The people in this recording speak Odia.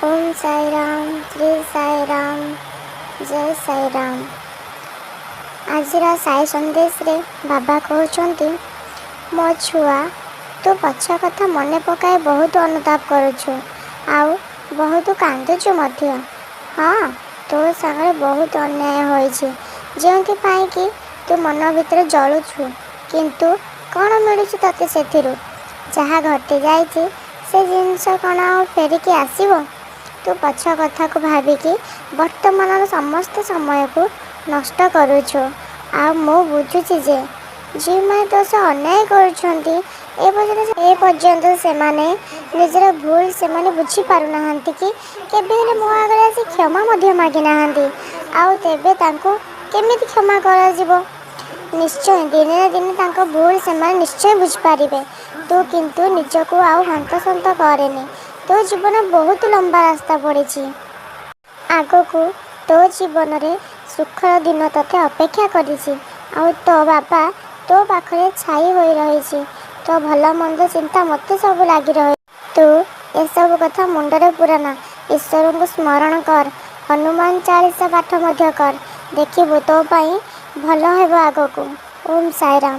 ଓମ୍ ସାଇରାମ, ଶ୍ରୀ ସାଇରାମ, ଜୟ ସାଇରାମ। ଆଜିର ସାଇ ସନ୍ଦେଶରେ ବାବା କହୁଛନ୍ତି, ମୋ ଛୁଆ, ତୁ ପଛ କଥା ମନେ ପକାଇ ବହୁତ ଅନୁତାପ କରୁଛୁ ଆଉ ବହୁତ କାନ୍ଦୁଛୁ ମଧ୍ୟ। ହଁ, ତୋ ସାଙ୍ଗରେ ବହୁତ ଅନ୍ୟାୟ ହୋଇଛି, ଯେଉଁଥିପାଇଁ କି ତୁ ମନ ଭିତରେ ଜଳୁଛୁ। କିନ୍ତୁ କ'ଣ ମିଳୁଛି ତୋତେ ସେଥିରୁ? ଯାହା ଘଟି ଯାଇଛି, ସେ ଜିନିଷ କ'ଣ ଆଉ ଫେରିକି ଆସିବ? ତୁ ପଛ କଥାକୁ ଭାବିକି ବର୍ତ୍ତମାନର ସମସ୍ତ ସମୟକୁ ନଷ୍ଟ କରୁଛୁ। ଆଉ ମୁଁ ବୁଝୁଛି ଯେ ଯେଉଁମାନେ ତୋ ସହ ଅନ୍ୟାୟ କରୁଛନ୍ତି, ଏ ପର୍ଯ୍ୟନ୍ତ ସେମାନେ ନିଜର ଭୁଲ ସେମାନେ ବୁଝିପାରୁନାହାନ୍ତି କି କେବେ ହେଲେ ମୋ ଆଗରେ ଆସି କ୍ଷମା ମଧ୍ୟ ମାଗିନାହାନ୍ତି। ଆଉ ତେବେ ତାଙ୍କୁ କେମିତି କ୍ଷମା କରାଯିବ? ନିଶ୍ଚୟ ଦିନେ ନା ଦିନେ ତାଙ୍କ ଭୁଲ ସେମାନେ ନିଶ୍ଚୟ ବୁଝିପାରିବେ। ତୁ କିନ୍ତୁ ନିଜକୁ ଆଉ ହନ୍ତସନ୍ତ କରେନି। ତୋ ଜୀବନ ବହୁତ ଲମ୍ବା ରାସ୍ତା ପଡ଼ିଛି। ଆଗକୁ ତୋ ଜୀବନରେ ସୁଖର ଦିନ ତୋତେ ଅପେକ୍ଷା କରିଛି। ଆଉ ତୋ ବାବା ତୋ ପାଖରେ ଛାଇ ହୋଇ ରହିଛି। ତୋ ଭଲ ମନ୍ଦ ଚିନ୍ତା ମୋତେ ସବୁ ଲାଗି ରହେ। ତୁ ଏସବୁ କଥା ମୁଣ୍ଡରେ ପୁରାନା। ଈଶ୍ୱରଙ୍କୁ ସ୍ମରଣ କର, ହନୁମାନ ଚାଳିଶା ପାଠ ମଧ୍ୟ କର। ଦେଖିବୁ, ତୋ ପାଇଁ ଭଲ ହେବ ଆଗକୁ। ଓମ୍ ସାଇରାମ।